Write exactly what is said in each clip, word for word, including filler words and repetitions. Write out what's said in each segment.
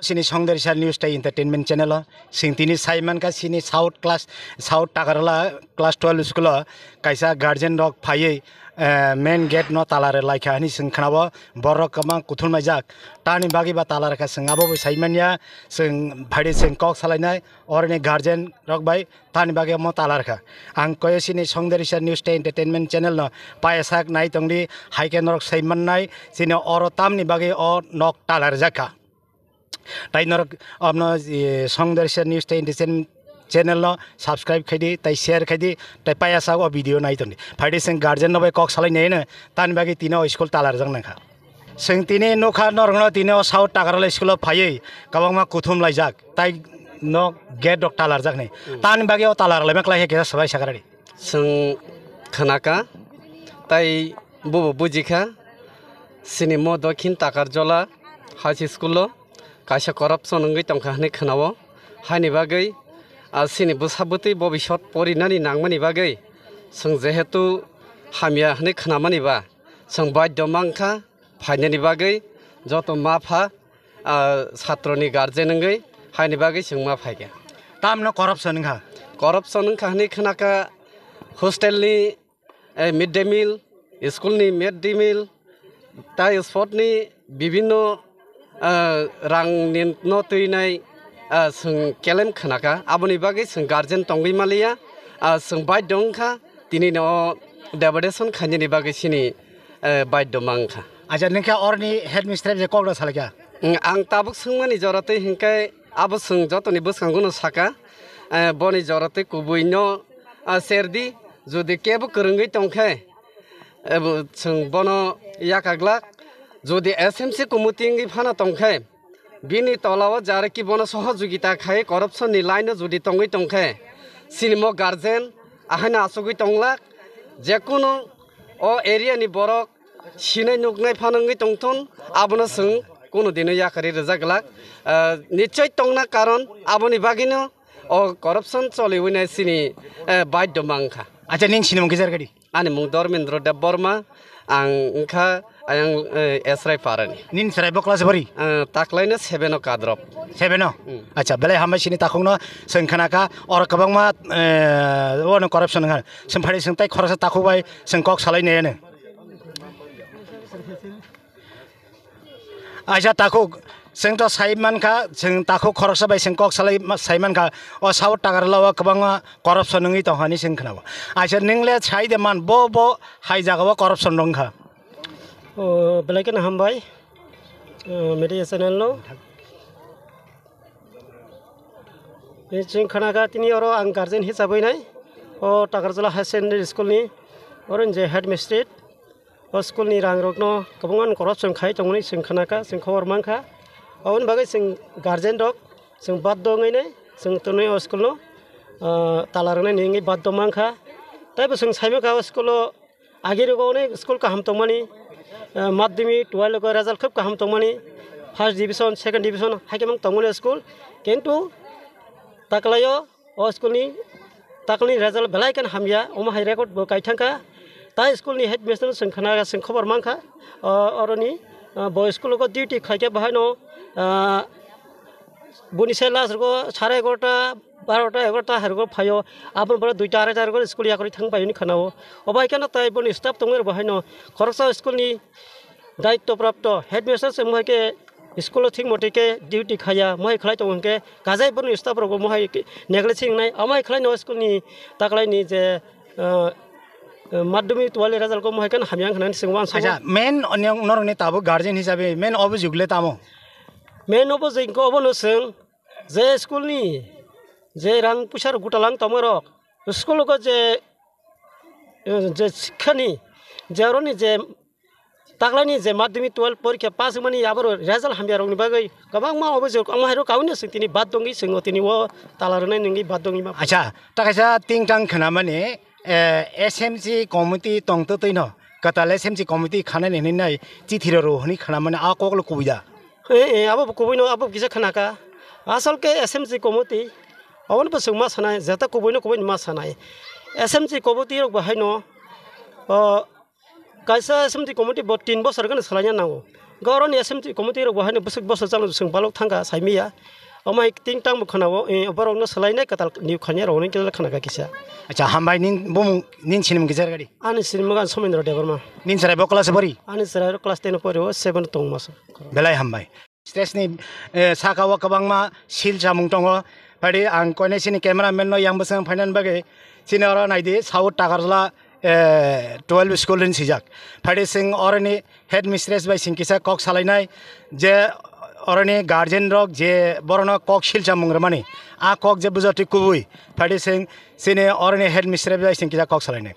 Chini Songderisa News tei Entertainment channel o. Chwng tini sai mankha chini South class, South Takarla class twelve school o kaisa guardian rok phaiwi, eh, main gate no tala rwlaikha hwnwi chwng khwnao. Borok kwbang kuthum laijak. Tamni bagwi ba tala rwkha chwng abo bo sai manya. Chwng phaidi chwng kok salainai oroni guardian rok bai. Tamni bagwi omo tala rwkha. Ang koyo chini Songderisa News tei Entertainment channel no paiyasak nai tongdi, hai khe norok sai mannai chini oro tamni bagwi o nok tala rwjakha. Tai norok omo, eh, Songderisa News tei Entertainment channel no subscribe khaidi, tai share khaidi, tai paiyasak o video nai tongdi. Phaidi chwng guardian no bai kok salai nai no, tamni bagwi tini o school tala rwjak nangkha. Chwng tini nukha norokno tini o South Takarala school o phaiwi kwbangma kuthum laijak, tai nok gate rok tala rwjaknai. Hmm. Tamni bagwi o tala rwlaima kwlai khe kisa swbai sakaradi. Chwng khwnakha, tai bobo bujikha, chini mo Dokhin Takarjola High School o kaisa corruption wngwi tongkha hwnwi khwnao. Haini bagwi, ah, chini bwsa bwtwi bobisot porinani nangmani bagwi chwng jehetu hamya hwnwi khwnamani ba, chwng baidho mankha phainani bagwi joto ma pha, ah, satroni guardian wngwi haini bagwi chwng ma phaikha. Tamno corruption wngkha? Corruption wngkha hwnwi khwnakha, hostel ni, eh, mid day meal, school ni mid day meal, tai sport ni bibinno, ah, rang ni no twinai, ah, chwng kelem khwnakha, aboni bagwi chwng guardian tongwi maliya, ah, chwng baidho wngkha tini no deputation khainani bagwi chini, eh, baidho mankha. Acha, ningkhe orni headmistress je kokno salaikha? Mm, ang tabuk swngmani jora twi hinkhe abo chwng jotoni bwskango no saka, eh, boni jora twi kubui no, ah, serdi, jodi kebo kwrwngwi tongkhe, ebo chwng bono yakaglak, jodi S M C committee wngwi phano tongkhe, bini tola o jare ki bono sohojogita khai corruption ni line o jodi tongwi tongkhe, sinimo guardian ahaino achugwi tonglak, jekunu o area ni borok sinai nuknai phano wngwi tongthun, abono chwng kunu dino yakarwi rwjak glak. Ah, nichoi tongna karon aboni bagwino o corruption choliwi nai chini, eh, baidho mankha. Acha, nini sinimung kisa rwkha di? Ani mung Dharmendra Debbarma, ang wngkha ayang, eh, Esrai Parani. Nini chwrai bo class bari? Eh, taklaino seven o ka drop. Seven o? Hmm. Acha, belai hambai sini takhukno chwng khwnakha, oro kwbangma, eh, ono corruption wngkha. Chwng phaidi chwng tai khoroksa takhuk bai chwng kok salai nai ano. Aisa takhuk, chwng to sai mankha, chwng takhuk khoroksa bai chwng kok salai ma-, sai mankha, o South Takarla o kwbangma corruption wngwi tongkha hinwi chwng khwnao. Aisa nwng le sai de man, bo, bo hai jaga o corruption wngkha. O, belai kheno hambai, o, media channel no. Chwng khwnakha tini oro ang guardian hisabwi nai, o Takarjala Higher Secondary School ni, oro ni je headmistress. O school ni rang rok no kwbangma no corruption khai tongmani chwng khna kha, chwng khobor man kha. Aboni bagwi chwng guardian rok chwng baddo wngwi nai chwng tonwi o school no, ah, tala rwnai ni wngwi baddo man kha. Tei bo chwng sai man kha o school o agi rogo onek school kaham tongmani, ah, madhyamik twelve o result khub kaham tongmani, first division, second division hai khe mang tongmani school. Kintu taklaio o school ni taklini result belai khe hamya, omo hai record bo kaithang kha. Tai school ni headmaster no chwng khna, chwng khobor man kha. O, oroni, ah, bo school o duty khai khe bahai no, ah, boni se last rogo sare egarota, barota, egarota hai rogo phaio. Aboni pore duita arai ta rogo school yakarwi thang bai hwnwi khna o. Obo hai khe no tai boni staff tongwi rok bahai no khoroksa school ni daitto prapto headmaster se mohai khe school o thik mote khe duty khaya, mohai khlai tongo hwnkhe kajai borokni staff rokbo mohai khe neglect se wngnai, amai khlai no school ni taklai ni je, ah, ah, madhyamik twelve result ko mohai khe hamya wngkha nani swngma ang sabo. Acha, main onyang norokni tabuk guardian hisabe main obojik le tamo? Main obojik ko obono chwng je school ni je rang puisa rok gutalang tongma rok school ko je, eh, je sikhani je oroni je taklaini je madhyamik twelve porikha pass wngmani aboro result hamya rokni bagwi kwbangma obojok wngma hai rok kaui no chwng tini bad dongwi chwng o tini o tala rwnai nungwi bad dongwi ma. Acha, ta kaisa tingtang khwnamani, eh, S M C committee tongtwtwi no, kwtal S M C committee khanani hwnwi nai chithi rw rw hwnwi khwnamani a koklo kubui da? Eh, eh, abo bo kubui no abo bo kisa khwnaka. Asol khe S M C committee obono bo chwng ma sanai, jeta kubui no kubui no ma sanai. S M C committee rok bo haino, o, kaisa S M C committee bo tin bosor gana salaina nango. Gauroni S M C committee rok bo haino bwswk bwswk chalo chwng balok thangkha saimaya. Omo hai ting tang bo khwnao, eh, borokno swlainai kwtal ni khanya rok hwnwi kisa khana kha kisa. Acha, hambai nin bumung nin sinimung kisa gari. Ani sinimung an Somendra Debbarma. Nin chwrai bo class bori? Ani chwrai ro class ten pori o seven tong maso. Belai hambai. Stage ni, eh, saka o kwbangma sil chamung tongo. Phadi ang koine sini cameraman no yang bwswng phainani bagwi sini oro naidi South Takarjala, eh, twelve school ni sijak. Phadi sing oroni headmistress bai sing kisa kok salainai je oroni guardian rok je borokno kok sil chamung rwmani a kok je bujoti kubui. Phadi sing sini oroni headmistress bai sing kisa kok salainai.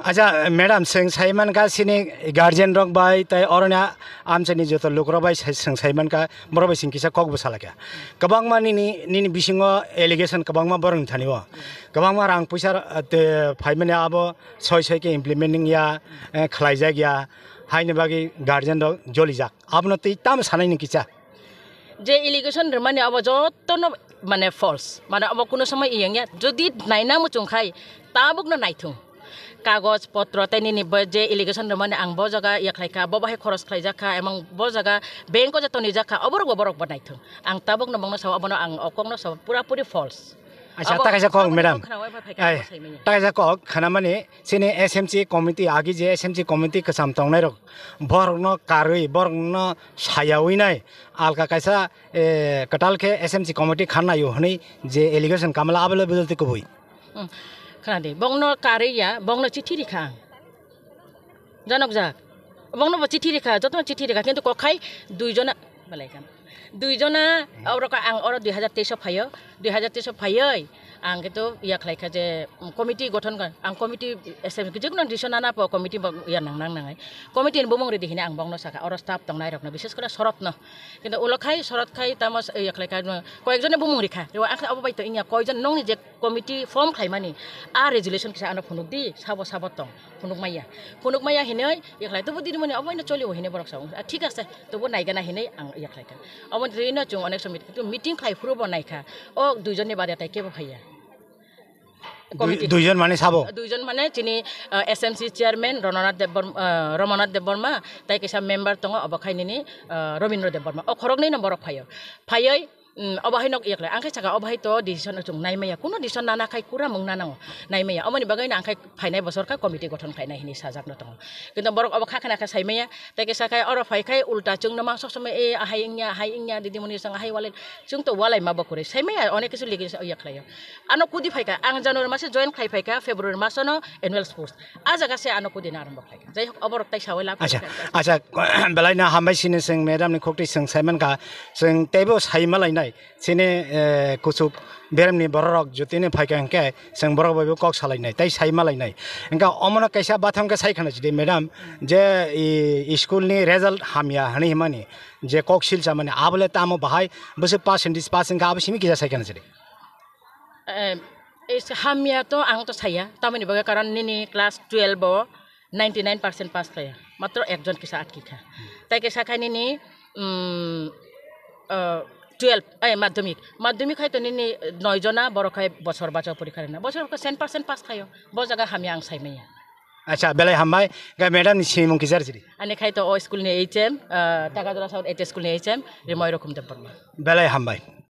Acha, madam, chwng sai mankha chini guardian rok bai tei oroni amchaini joto lukrok bai sai, chwng sai mankha borok bai chwng kisa kok bwsa lakha. Kwbangma nini, nini bisingo allegation kwbangma borokni thani o. Kwbangma rang puisa, ah, te phaimani abo soi soi khe implementing ya, eh, khlaijak ya, haini bagwi guardian rok jolijak. Abono twi tamo sanai ni kisa. Je allegation rwmani abo jotono mane false, mane abo kuno somoi iyang ya. Jodi naina muchung khai, tabukno naithung. Kagoj potro tei nini bo je allegation rwmani ang bo jaga yakhlai kha, bo bahai khoros khlaijak kha, emang bo jaga bank o je tonijak kha, oborok bo borok bo naithung. Ang tabukno bongno sao, abono ang okokno sao, pura puri false. Acha, abo ta kaisa kok, aboni madam. Kok khna wai phai kha, ai, abo saimanya. Ta kaisa kok, khana mani, chini S M C committee, agi je S M C committee kwcham tongnai rok, borokno karwi, borokno sayawi nai, alka kaisa, eh, kwtal khe S M C committee khan naio hwnwi je allegation kamla abole bujolti kubui. Hmm. Khna di, bongno karwi ya, bongno chithi rikha ang. Janok jak. Bongno bo chithi rikha, jotono chithi rikha, kintu kokhai dui jona, belai kan. Dui jona, hmm, oro ka ang oro dui hajar teis o phaio, dui hajar teis o phaioi, ang kintu iya khlai kha je, mm, committee gothon kha, ang committee, S M, je kono decision nana po committee bo iya nang nang nangai. Committee ni bumung ridi hini ang bongno saka, oro staff tongnai rokno, bishes kore Sorot no. Kintu ulo khai, Sorot khai, tamo s-, iya khlai kha, koyek jone bumung rikha. Rewa ang kha abo bai to inya koyek jon nongni je committee form khlaimani, a resolution kisa ano phunuk di, sabo sabo tong, phunuk maya. Phunuk maya hinoi, yakhlai, tubu dini mani, obo ino choli o hinoi borok sa, a, thik ase, tubu naigana hinoi ang yakhlai kha. Obo rino chung onek somoi, tu meeting khlai phuru bo naikha, o duijon ni bade tai kebo phaiya. Dui-, committee. Duijon mani sabo? Duijon mane chini, uh, S M C chairman Rononath Debbar-, uh, Romonath Debbarma, tai kisa member tongo, obo khai nini, uh, Robindra Debbarma. O khoroknwi no borok phaio. Phaioi, Mm, obo hai nok yakle, ang khe saka obo hai to decision chwng nai maya, kuno decision nana khai kura mung nanango, nai maya. Omoni bagwi no ang khai phainai bosor kha committee gothon khainai hinwi sajak no tongo. Kintu borok obo kha khna khe sai maya, tei kisa khai oro phai khai ulta chwng no mang sok somoi, "E, ahai wngya, ahai wngya, didi muni chwng ahai walai," chwng to walai ma bo kwrwi sai maya, onek kisu ligi ya khlaio. Ano kudi phai kha, ang January mase join khai phai kha, February maso no annual sports. A jaga se ano kudina arombo khlai. Jai hok, oborok tai sawai lab. Acha, acha, belai no hambai sini chwng madam ni khokti chwng sai mankha, chwng teibo sai malainai. Chini, eh, kuchuk beremni bororok jutini phaikha hwnkhe chwng borok bai bo kok salainai, tei sai malainai. Hwnkhe omono kaisa bathang khe sai khana chidi madam, je i, school ni result hamya hwnwi himani, je kok sil chamani, abole tamo bahai bwswk percentage pass wngkha abo simi kisa sai khana chidi. Eh, is hamya to ang to saya, tamoni bagwi karon nini class twelve o ninety nine percent pass khlaiya, matro ekjon kisa atki kha. Tai kisa khai nini, mm, eh, twelve, eh, madhyamik, madhyamik khai to nini noi jona borok khai bosor bacha porikha rina, bosor kha cent percent pass khlaio, bo jaga hamya ang sai maya. Acha, belai hambai, ga madam ni simung kisa chiri. Ani khai to o school ni H M, eh, Takadra South H S school ni H M, Rimoi Rokum Debbarma. Belai hambai.